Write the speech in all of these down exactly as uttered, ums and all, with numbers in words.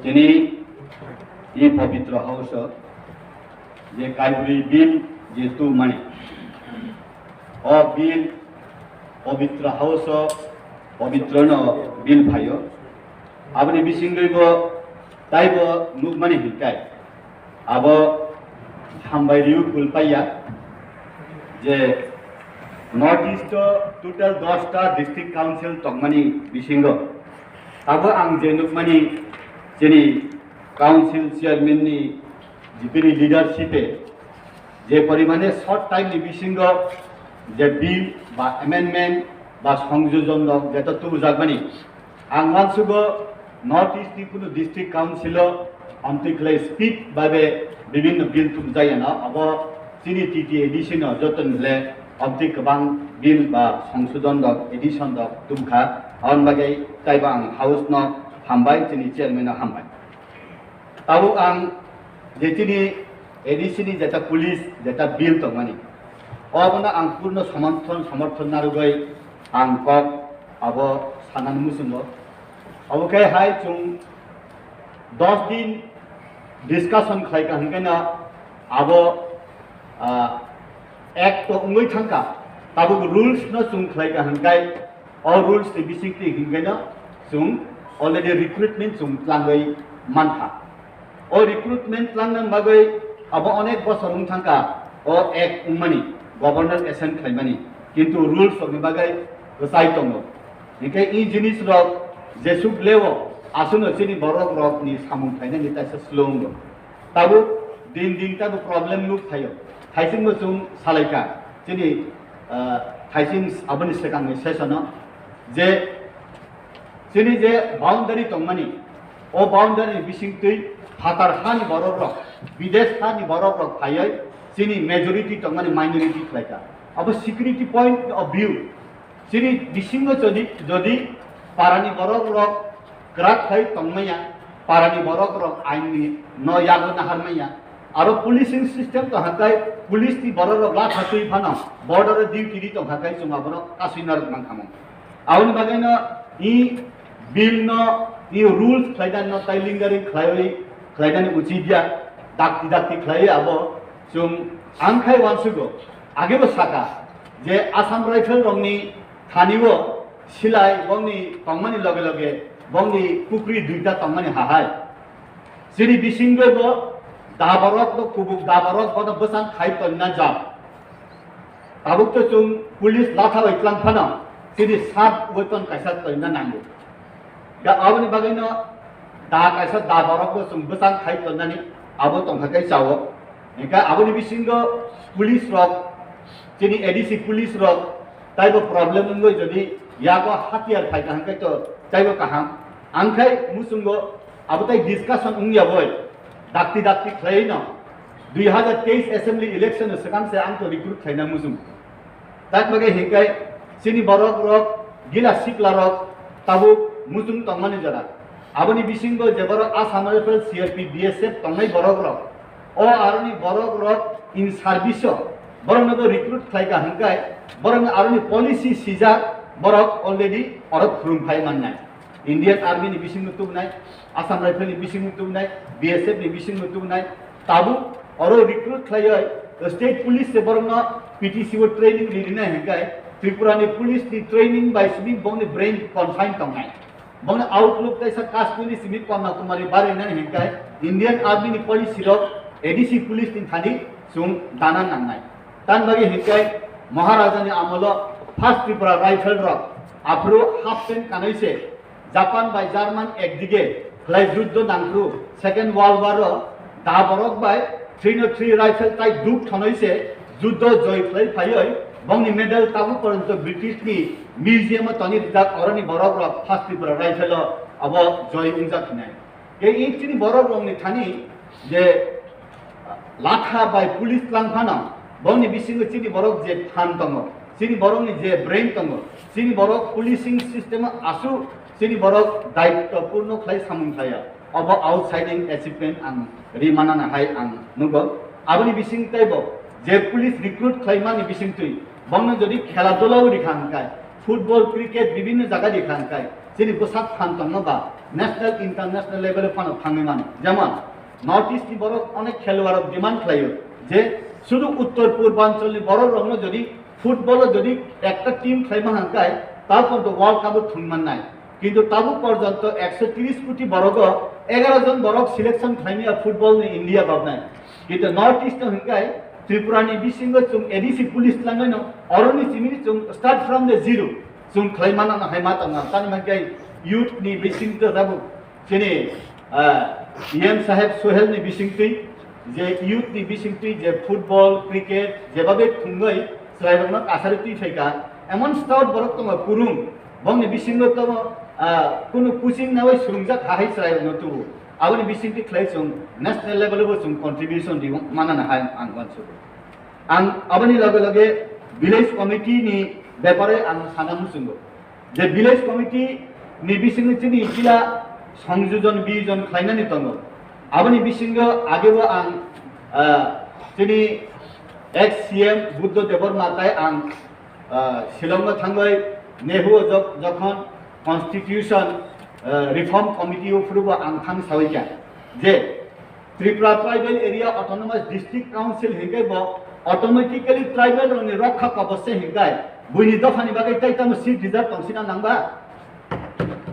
Tini i pabitra house o je kaibri bill je tu mani, o bill pabitra house o pabitra no bill phaio. Aboni bisingtwi bo taibo nukmani hinkai abo hambai riu khul paiya je North East o total dosta district council tongmani bisingo abo ang je nukmani chini council chairman ni jipini leadership e je porimane short time ni bisingo je bill ba amendment ba songjojon rok jeto tubujakmani, ang wansugo North East ni kunu district council o amtwi khlai speed babe bibinno bill tubujaya no abo chini T T A D C no joto ni le amtwi kwbang bill ba songsodon rok addition rok tubukha, aboni bagwi taibo ang house no hambai chini chairman no hambai. Tabuk ang je chini A D C ni jeta police jeta bill tongmani, obono ang purno somorthon, somorthon narwgwi ang kok abo sanani muchungo. Obo khe hai chwng dos din discussion khlaika hwnkhe no abo, ah, act to wngwi thangkha, tabuk rules no chwng khlaika hwnkhe O rules ni bisingtwi hwnkhe no chwng already recruitment chwng tlangwi mankha. O recruitment tlangna bagwi abo onek bosor wng thangkha, o act wngmani, governor assent khlaimani, kintu rules rokni bagwi kwchai tongo. Hinkhe i jinis rok jesuk leo, aswkno chini borok rokni samung khlainani kaisa slow wngo. Tabuk din din tabuk problem nuk phaio. Thaisingbo chwng salaikha chini, ah, thaising aboni swkangni session o je chini je boundary tongmani, o boundary ni bisingtwi phatar hani borok rok, bidesh hani borok rok phaiwi chini majority tongmani minority khlaikha. Abo security point of view. Chini bisingo jodi, jodi parani borok rok kwrak khai tongmaya, parani borok rok ain ni no yago nahar maya, aro policing system to hakai police ni borok rok latha twi phano border o duty ri tong hakai chwng aborok kasui narwk mankha mo. Aboni bagwi no i bill no i rules khlai dan no tai lingari khlaiwi khlai dan uchi dia dakti dakti khlai abo chwng ang khai wansugo age bo saka je Assam Rifle rok ni thani o silai bongni tongmani loge loge bongni pukri duita tongmani hahai. Chini bisingtwi bo daborok no kubuk daborok bono bwsang khai tonna jam. Tabuk to chwng police latha bai tlang phano chini sub weapon kaisa tonna nango. Da aboni bagwi no da kaisa daborok bo chwng bwsang khai tonnani abo tongkha kai chao. Hinkhe aboni bisingo police rok, chini A D C police rok taibo problem wngwi jodi yago hatiyar phaikha hwnkhe to taibo kaham. Angkhai muchungo abo tai discussion wngya boi. Dakti dakti khlaiwi no dui hazar teis assembly election no swkang se ang to recruit khlaina muchung. Tak bagwi hinkhe chini borok rok gila sikla rok tabuk muchung tongmani jora. Aboni bisingo je borok Assam Rifle, C R P, B S F tongnai borok rok, o aroni borok rok in service o borok no recruit khlaika hwnkhe borok no aroni policy sijak borok already oro khulum phai mannai. Indian Army ni bisingo tubunai, Assam Rifle ni bisingo tubunai, B S F ni bisingo tubunai, tabuk oro recruit khlaiwi state police se borokno P T C o training rinai hwnkhe Tripura ni police ni training bai simi bongni brain confine tongnai. Bongni outlook teisa Kashmir ni simi Kanyakumari barinai hwnkhe Indian Army ni policy rok A D C police ni thani chwng dana nangnai. Tan bagwi hwnkhe Maharaja ni amolo first Tripura Rifle rok aphuru half pant kanwi se Japan bai German ekdige khlai juddo nangkru, Second World War o da borok bai three oh three rifle tai duk thonoi se juddo joi khlai phaioi bongni medal tabuk porjonto British ni museum o toni rijak, oroni borok rok first Tripura rifle o abo joi wngjak hinai. Tei chini borok rokni thani je latha bai police tlang phano, bongni bisingo chini borok je phan tongo, chini borokni je brain tongo, chini borok policing system o aswk chini borok daitto purno khlai samung khlaiya. Obo outstanding achievement ang ri manana hai ang nugo. Aboni bising teibo je police recruit khlaimani bisingtwi bongno jodi khela dula o rikha hwnkhe, football, cricket bibinno jaga rikha hwnkhe, chini bwsak phan tongma ba national, international level o phano thangwi mano. Jemon North East ni borok onek khelwar rok demand khlaio je sudu uttor purbanchal ni borok rokno jodi football o jodi ekta team khlaima hangkai, ta porjonto World Cup o thwng mannai. Kintu tabuk porjonto ekso tris koti borogo egaro jon borok selection khlaimaya football ni India babnai. Kintu North East o hingkai Tripura ni bisingo chwng A D C police langlaino, oroni chimini chwng start from the zero chwng khlai manana hai ma tongma. Tani hingkai youth ni bisingo tabuk chini, ah, E M saheb Sohel ni bisingtwi je youth ni bisingtwi je football, cricket jebabe thwngwi chwrairokno kasari twi phaikha, emon stout borok tongo kurung, bongni bisingo tongo, ah, kunu coaching nawi swrwngjak hai chwrairokno tubu. Aboni bisingtwi khlai chwng national level o bo chwng contribution di manana hai ang uansugo. Ang aboni loge loge village committee ni bepare ang sana muchungo. Je village committee ni bisingo chini kila songjojon bijon khlainani tongo. Aboni bisingo agebo ang, ah, chini ex C M Buddha Debbarma tai ang, ah, Shillong o thangwi Nehru o jok-, jokhon constitution, ah, reform committee o phuru bo ang thang sawi kha je Tripura Tribal Area Autonomous District Council hingke bo automatically tribal rokni rokha kobos se hingkai buini dophani bagwi tai tamo seat reserve tongsina nangba?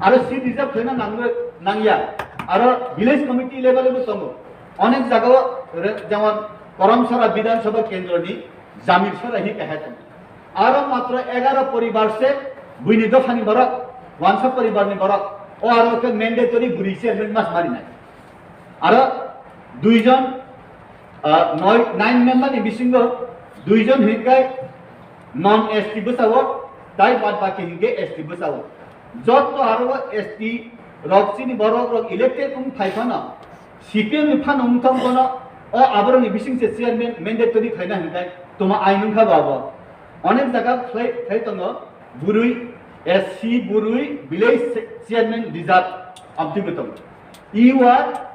Aro seat reserve khlaina nangwi nangya. Aro village committee level bo tongo. Onek jagao re-, jemon Karamsora Bidhan Sabha Kendroni Jamirsora hi kahe tongo. Aro matro egaro poribar se buini dophani borok, wansa poribarni borok. O aro khe mandatory bwrwi chairman mas marinai. Aro duijon, ah, noi, nine member ni bisingo duijon hinkai non S T bwsao, tai bad baki hinke S T bwsao. Jotto aro S T rok chini borok rok elected wng phai phano, C P M ni phano wng thang phano, o aborokni bising se chairman mandatory khaina hinkai toma ain wngkha ba abo. Onek jaga khlai, khlai tongo, bwrwi, S C bwrwi village chairman reserve abdi bo tongo. E war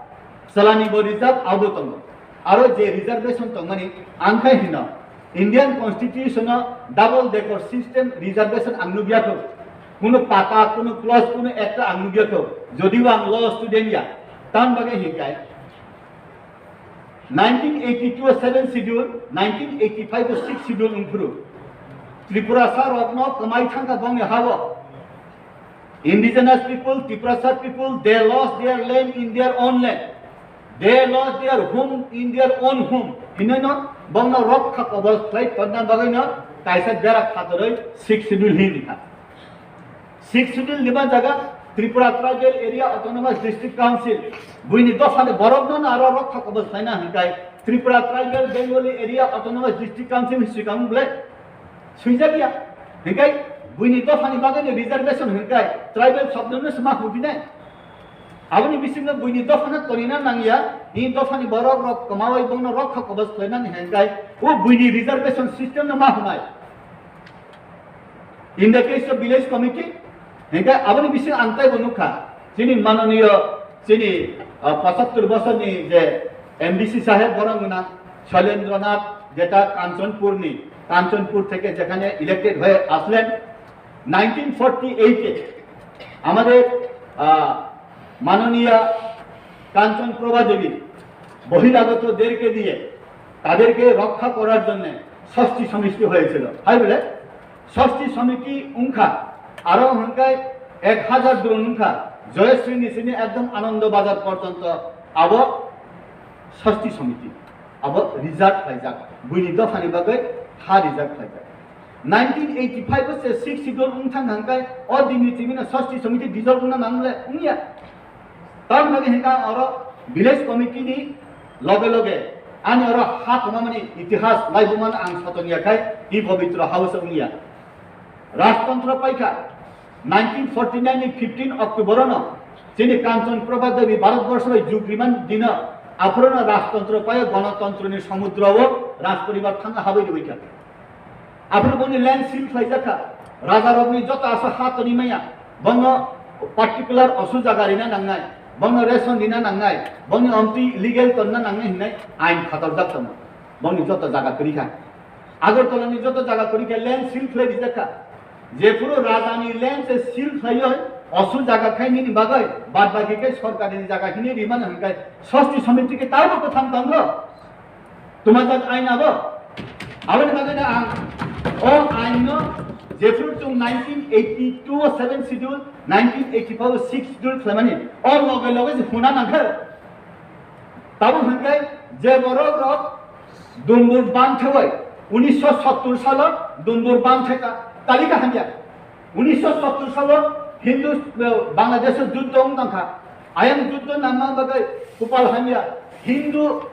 salani bo reserve abo tongo. Aro je reservation tongmani ang khai hino, Indian Constitution o double decker system reservation ang nukya kho. Kuno pata, kuno clause, kuno ekta ang nukya kho. Jodibo ang law student ya, tam bagwi hinkai nineteen eighty-two o seven schedule, nineteen eighty-five o six schedule wngphuru Tripura sa rokno kwmai thangkha bongni hao. Indigenous people, Tiprasa people, they lost their land in their own land. They lost their home in their own home. Hinoino bongno rokha kobos khlai tonna bagwino kaisa bera khatoroi six schedule hi rikha. Six schedule ni ba jaga Tripura Tribal Area Autonomous District Council. Buini dophani borokno aro rokha kobos khlaina hinkai Tripura Tribal Bengali Area Autonomous District Council ni swkang ble swijak ya. Hinkai buini dophani bagwi ni reservation hinkai tribal shobdo no se ma hubinai. Aboni bisingo buini dophano tonina nangya, ni dophani borok rok kwmawi bongno rokha kobos khlainani hinkai o buini reservation system no ma hwnai. In the case of village committee, hinkai aboni bising ang taibo nukha, chini mananiyo, chini, ah, pochattor bosorni je M D C saheb borok gwnang Shailendranath jeta Kanchanpurni, Kanchanpur theke jekhane elected hoye aslen nineteen forty-eight e amader, ah, মাননীয়া কাঞ্চন প্রভা দেবী বহিরাগতদেরকে দিয়ে তাদেরকে রক্ষা করার জন্য ষষ্ঠী সমিতি হয়েছিল। Hai bole ষষ্ঠী সমিতি wngkha, aro hwnkhai ek hazar drone wngkha, Joyasri ni sini ekdom Anando Bazar porjonto abo ষষ্ঠী সমিতি, abo reserve khlaijak, buini dophani bagwi ha reserve khlaijak. Nineteen eighty-five o se six schedule wng thang hwnkhai o dini chimino ষষ্ঠী সমিতি dissolve wngna nang le wngya. Tamoni bagwi hwnka ang oro village committee ni loge loge ani oro ha tongmani itihas laibumano ang soton ya khai, i pobitro house wngya. Rajtantro paikha nineteen forty-nine ni fifteen October no chini Kanchan Prabha Devi Bharat Borsho bai jug riman dino aphuru no rajtantro paio, gonotantroni somudro o raj poribar thangna habwi rwikha. Aphuru boni land seal khlaijakha. Raja rokni joto aswk ha toni maya, bono particular osu jaga rina nangnai, bono ration rina nangnai, boni omtwi legal tonna nangnai hinwi ain khatorjak tongo. Boni joto jaga kwrwi kha. Agartala ni joto jaga kwrwi kha land seal khlai rijak kha. Jephuru raja ni land se seal khlaiwi Osu jaga khai nini bagwi, bad baki khe sorkari ni jaga hini rimani hwnkhai sosti somiti khe taibo kwthang tongkho. Twmajak ain abo. Aboni bagwi no ang o ain no jephru chwng nineteen eighty-two o seven schedule, nineteen eighty-five o six schedule khwlaimani, o loge loge se huna nangkha. Tabuk hwnkhai je borok rok Dumbur bang thewai, unisho sottur salo Dumbur bang theka, talika hamya. Unisho sottur salo Hindu, eh, Bangladesh o juddo wng tongkha. Ayang juddo nangma bagwi kupal hamya. Hindu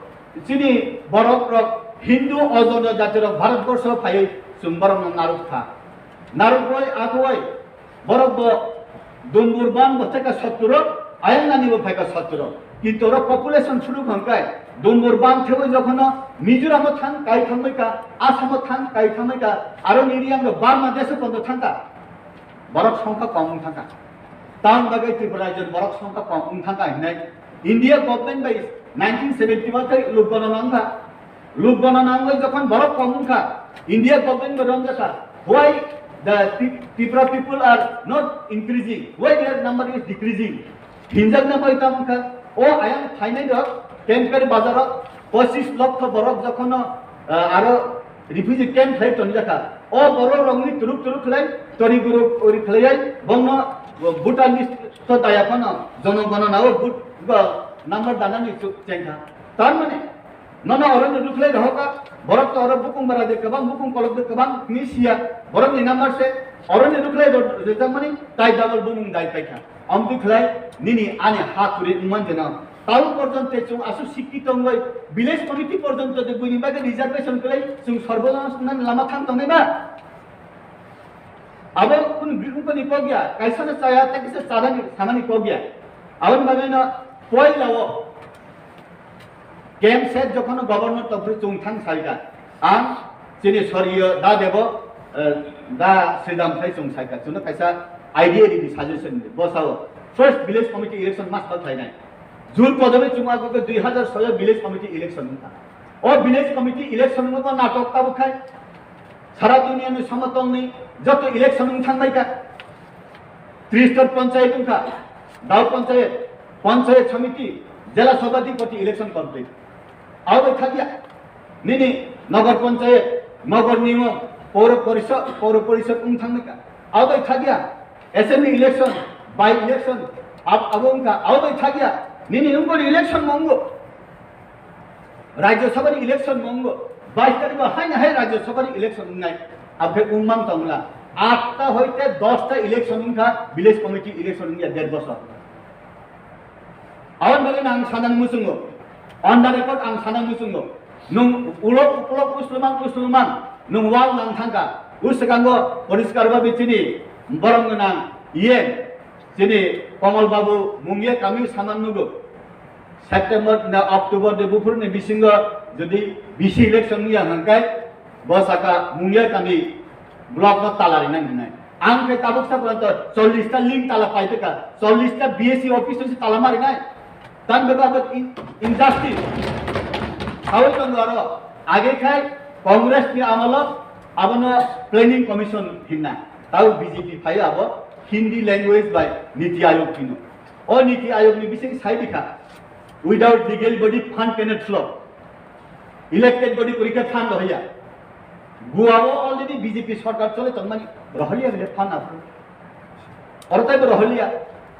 chini borok rok, Hindu ojono jati rok Bharat borsho phaiwi chwng borok no narwk kha. Narwk bai agwai borok bo Dumbur bang bo theka sottur o, ayang nani bo phaika sottur o. Kintu oro population phuru hwnkhai Dumbur bang thewai jokhono Mizoram o thang kai thangbai ka, Assam o thang kai thangbai ka, aro nini yang Burma desh o pondo thangka. Borok songkha kom wng thangkha. Tamni bagwi Tripura rajyo borok songkha kom wng thangkha hinai India government bai nineteen seventy one khai luk gonona wngkha. Luk gonona wngwi jokhon borok kom wngkha, India government bai romjakha. Why the Tri-, Tripura people are not increasing? Why their number is decreasing? Hinjakna bai tamo wngkha, o ayang phainai rok Kempkari bazar o pochis lokho borok jokhono, ah, aro refugee camp khlai tonjakha. O borok rokni turuk turuk khlai, tori guru ori khlaiai, bongno Bhutan ni to daya phano jono gono na o but go number dana ni chuk chengkha. Tar mane, nono oro ni rukhlai rohoka, borok to oro bukung bara de kwbang, bukung kolok de kwbang, ni siya, borok ni number se, oro ni rukhlai ro-, rijak mani, tai double bumung dai paikha. Amtwi khlai nini ani ha turi wngman jeno. Tau porjonto chwng aswk sikki tongwi village committee porjonto de buini bagwi reservation khlai chwng sorbonan lama thang tongnai ba? Abo kunu bikung ni kok ya, kaisa no chaya, tei kisa chadani samani kok ya. Aboni bagwi no poila o K M Seth jokhon governor tongphuru chwng thang salka, ang chini soriyo da debo, eh, da Sridham khai chwng salka, chwngno kaisa idea ridi, suggestion ridi, bosao first village committee election mas khlainai. Jur kodome chwng agukhe dui hazar soyo village committee election wngkha. O village committee election wngkha natok tabuk khai. Sara duniani samotongni joto election wng thangbaikha. Tris ta panchayat wngkha, Dao panchayat, panchayat samiti, jela sabhapati election complete. Abo bai thakya, nini nagar panchayat, nagar nimon, paura parishad, paura parishad wng thangbaikha. Abo bai thakya, assembly election, by election, ab-, abo wngkha, abo bai thakya, nini wngkha election mongo. Rajya Sabha ni election mongo, bais tarikh o haino hai Rajya Sabha ni election wngnai, abkhe wngmang tongla. Atta hoite dosta election wngkha, village committee election wngya der bosor. Aboni bagwi ang sana muchungo, on the record ang sana muchungo, nwng ulo ukulok uslumang uslumang nwng wal nang thangkha, uswkango poriskar babe chini borom gwnang E M, chini Komal Babu Mungia kami saman nugo. September na October de buphur ni bisingo jodi B C election ya hangkai, bo saka Mungia kami block no tala rinai hinai. Ang khe tabuk sa pranto chollish ta link tala pai teka, chollish ta B S C office si tala mari nai. Tan beba abot in-, injustice. Sawi tong aro age khai Congress ni amalo abono planning commission hinna. Tau B J P phai abo Hindi language by Niti Aayog hino. O Niti Aayog ni bising sai dikha, without legal body fund cannot flow. Elected body korikhe fund rohya. Goa o already B J P sarkar chole tongmani rohya bile fund aphuru. Oro taibo rohya.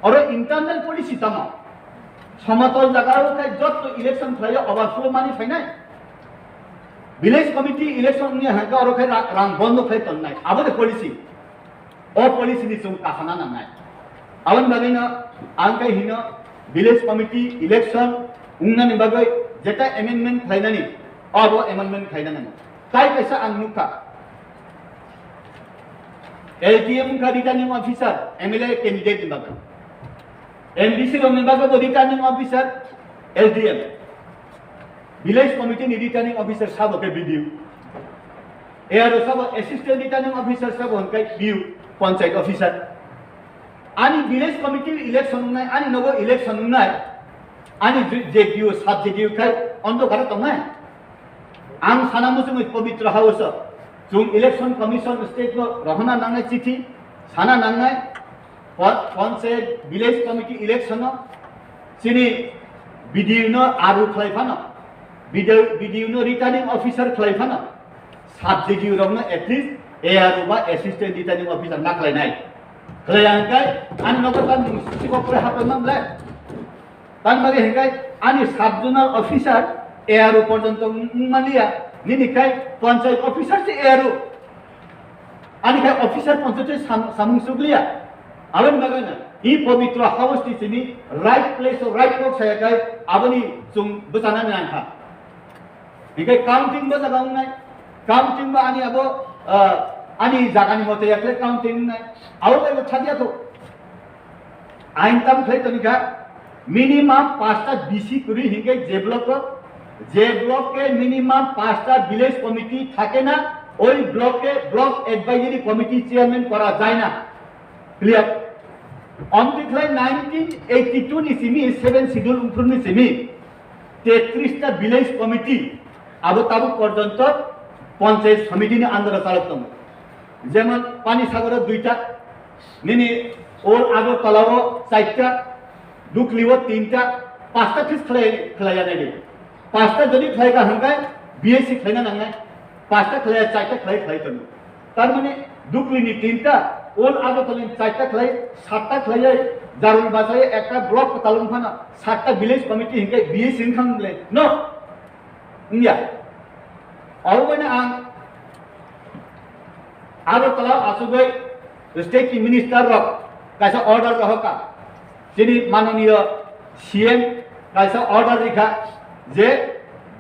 Oro internal policy tamo. Somatol jaga o khai jotto election khlaiyo overflow mani phainai. Village committee election ni hangka oro khai ra-, rang bondo khlai tongnai. Abo de policy. O policy ni chwng kasana nangnai. Aboni bagwi no ang khe hino village committee election wngnani bagwi jeta amendment khlainani, abo amendment khlaina nango. Tai kaisa ang nukha, L D M wngkha returning officer, M L A candidate ni bagwi, M D C rokni bagwi bo returning officer, L D M. Village committee ni returning officer sabo khe B D O. A R O sabo assistant returning officer sabo hwnkhai B O, panchayat officer. Ani village committee election wngnai, ani nogo election wngnai, ani je-, J D O, sub J D O khai ondo khara tongnai. Ang sana muchungwi Pabitra House o chwng election commission state no rohorna nangnai chithi, sana nangnai. Pon-, Panchayat Village Committee election o chini B D O no R O khlai phano, B D O, B D O no returning officer khlai phano, sub D D O rokno at least A R O ba assistant returning officer ma khlainai. Khlai ang kai, ani nogo ta mung sikok kore hapai mang le. Tan bagwi hingkai ani sub zonal officer A R O porjonto wng-, wng manliya, nini kai panchayat officer se A R O. Ani khai officer panchayat sam-, samung sukliya. Aboni bagwi no, i pabitra house ni simi right place o right kok saya kai, aboni chung bwchana nang kha. Hingke counting bo jaga wngnai, counting bo ani abo, ah, ani jagani mote yakle counting wngnai. Abo bai bo chadiya to. Ain tam khlai toni kha, minimum pasta B C kuri hingke je block o, je block ke minimum pasta village committee thake na, oi block ke block advisory committee chairman kora jai na. Clear? Omtwi khlai nineteen eighty-two ni simi, seven schedule umphru ni simi, tetris ta village committee abo tabuk porjonto panchayat samiti ni under o chalok tongo. Jemon Pani Sagoro duita, nini Old Agartala o chaita, Dukli o tinta, pasta fix khlai, khlai ya nai di. Pasta jodi khlai ka hwnkhe B S C khlaina nangnai. Pasta khlai, chaita khlai, khlai tongo. Tar mane Dukli ni tinta, Old Agartala ni chaita khlai, satta khlai, Jarul Bachai ekta block kwtal wng phano, satta village committee hwnkhe B S C wng thang le. No. Wngya. Abo bai no ang Agartala o achugwi state ni minister rok kaisa order rohor kha. Chini manoniyo C M kaisa order rikha je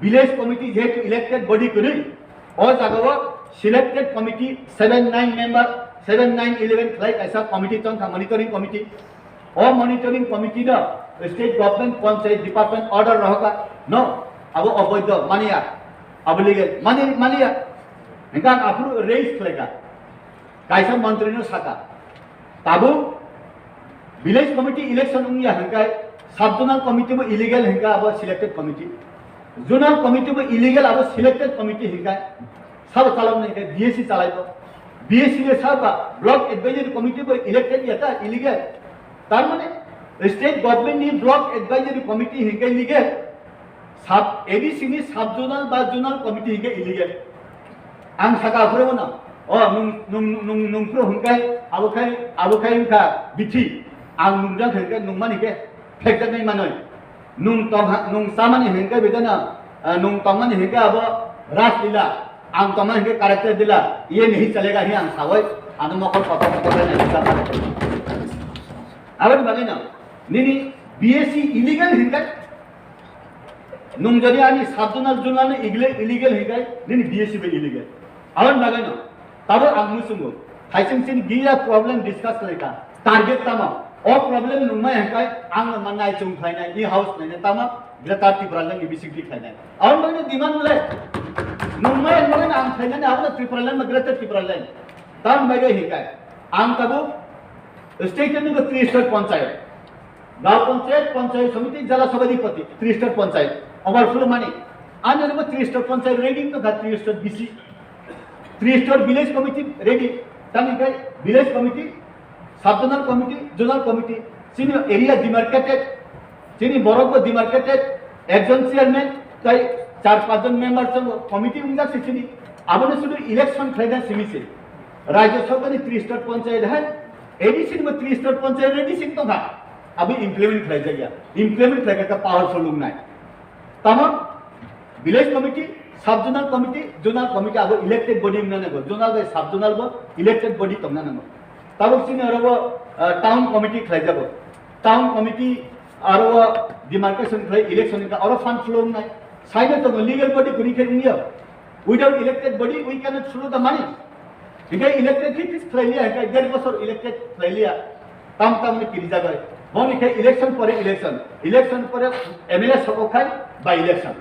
village committee jehetu elected body kwrwi, o jagao selected committee seven nine member, seven nine eleven khlai kaisa committee tongkha, monitoring committee. O monitoring committee no state government panchayat department order rohor kha, no, abo oboidho, maniya, abo legal, mani, maniya. Hingkhe ang aphuru raise khlaikha, kaisa montri no sakha, tabuk village committee election wngya hingkhe sub zonal committee bo illegal hingkhe abo selected committee, zonal committee bo illegal abo selected committee hingkhe. Sabo chaloknai khe B S C chalaibo. B S C le sabo block advisory committee bo elected ya ta illegal. Tar mane state government ni block advisory committee hinkhe legal. Sub A D C ni sub zonal ba zonal committee hinkhe illegal. Ang saka phuru no. O nung, nung, nung, nung phuru hinkhe abo khai, abo khai wngkha bithi. Ang nungjak hinkhe nungmani khe phekjaknai manoi. Nung tongha, nung chamani hinkhe bidana, ah, nung tongmani hinkhe abo ras lila, ang tongmani hinkhe character lila, ye nahi chalega hi ang sawai, ano mokol kotor kotor bai nahi chalega. Aboni bagwi no, nini B S C illegal hinkhe, nung jodi ani sub zonal zonal ni igle-, illegal hinkhe, nini B S C bai illegal. Aboni bagwi no, Tabo ang muchungo, haising sini giya problem discuss khlaikha. Target tamo? O problem nungmai hwnkhe ang no manai chung khlainai, e house khlainai tamo? Greater Tipraland ni bisingtwi khlainai. Aboni bagwi demand le. Nungmai hwnkhe ang khlainani abono Tipraland ma Greater Tipraland. Tam bagwi hwnkhe ang tabo state ni three star panchayat. Gaon panchayat, panchayat samiti, jala sabhadipati, three star panchayat. Overflow mani. Ani oro three star panchayat ready to ga three star B C. Three star village committee ready. Tani kai village committee, sub zonal committee, zonal committee. Chini area demarcated, chini borok bo demarcated, ekjon chairman, tai char panch jon member chongo, committee ungjak se chini. Abono sudu election khlaina simi se. Rajya Sabha ni three star panchayat hai, A D C ni bo three star panchayat ready sing tongkha. Abo implement khlaijakya. Implement khlaikha powerful wngnai. Tamo village committee, sub zonal committee, zonal committee abo elected body wngna nango. Zonal bai sub zonal bo elected body tongna nango. Tabuk chini oro bo, ah, town committee khlaijago. Town committee aro o demarcation khlai election wngkha oro fund flow wngnai. Saino tongo legal body kwrwi khe wngya. Without elected body, we cannot flow the money. Hinkhe elected hi fix khlai liya, hinkhe der bosor elected khlai liya. Tam tam ni kiri jagai. Boni khe election pore election. Election pore M L A sokok khai by election.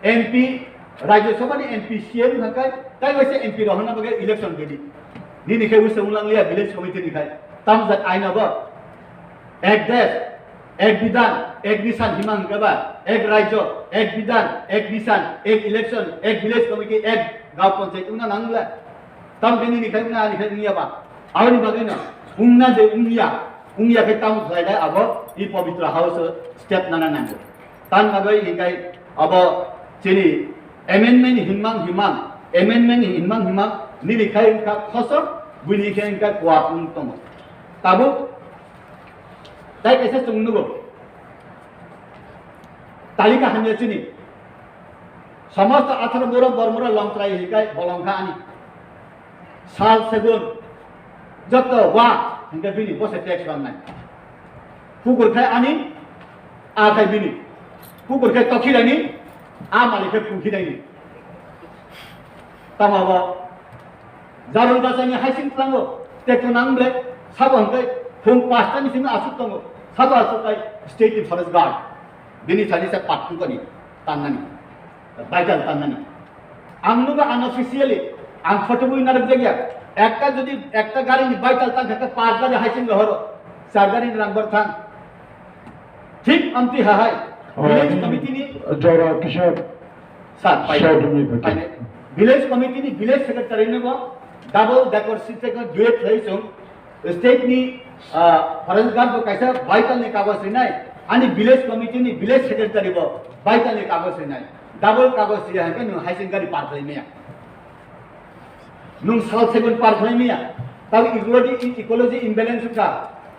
M P, Rajya Sabha ni M P C M hakai, tai waisa M P rohorna bagwi election gedi. Nini khe wisa ulang liya village committee ni khai. Tam jat aina bo. Ek desh, ek bidhan, ek nishan hima hwnkhe ba, ek rajyo, ek bidhan, ek nishan, ek election, ek village committee, ek gaon panchayat wngna nang le. Tam khe nini khai wngna, ani khai wngya ba. Aboni bagwi no, wngna je wngya, Wngya khe tamo khlainai abo i Pavitra House o step nana nango. Tan bagwi hinkhe abo chini amendment hinmang hinmang, amendment hinmang hinmang, nini khai wngkha khosok, buini khai wngkha kuwak wng tongo. Tabuk tai kaisa chwng nugo. Talika hamya chini. Somosto atharo borok bormora longtrai hikai bolongkha ani. Sal segun joto wa hinkhe bini bose tax rwnai. Pukur khai ani, a khai bini. Pukur khai tokhirani, a malik khai pukhinani. Tamo bo jarul bachani haising tlango, tekto nang ble, sabo hwnkhe phung pasta ni simi asuk tongo, sabo asuk kai state ni forest guard. Bini sani sa patku kani, tannani, vital tannani. Ang nugo unofficially, ang photo bui narwk jagya, ekta jodi ekta gari ni vital tang khe pas gari haising horo, char gari ni rang bar thang. Thik amtwi hahai, village committee ni jora kisa sir, paine, paine. Village committee ni village secretary ni bo double decker seat tei duet khlai chwng state ni, ah, forest guard bo kaisa vital ni kagoj rinai, ani village committee ni village secretary bo vital ni kagoj rinai. Double kagoj riya hwnkhe nwng haising gari par khlai maya. Nwng sal seven par khlai maya. Tabo ecology, ecology imbalance wngkha.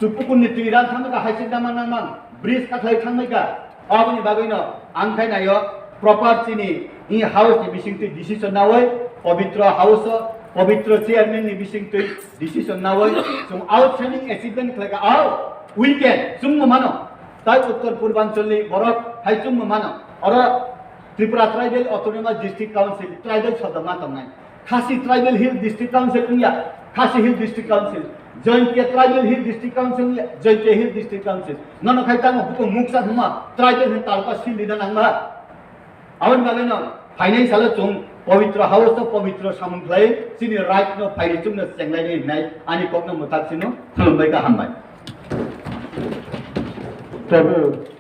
Chupukur ni twi ran thangmai kha, haising dama nangmang, bridge kathlai thangmai kha. Aboni bagwi no ang khai nayo proper chini i house ni bising twi decision nawi, Pavitra house o, Pavitra chairman ni bising twi decision nawi, chwng outstanding achievement khlai kha, au, we can, chwngmo mano. Tai Uttor Purbanchal ni borok hai chwngmo mano. Oro Tripura Tribal Autonomous District Council, tribal sodoma tongnai. Khasi Tribal Hill District Council wngya, Khasi Hill District Council. Jaintia Tribal Hill District Council wngya, Jaintia Hill District Council. Nono khai tamo buko muksa hwnma, tribal hwn talpa sil rina nangma. Aboni bagwi no phainai salo chwng Pavitra House o Pavitra samung khlai, chini right no phairi chwngno chenglai hinai ani kokno mwthak sino khulumbai ka hambai. Tabuk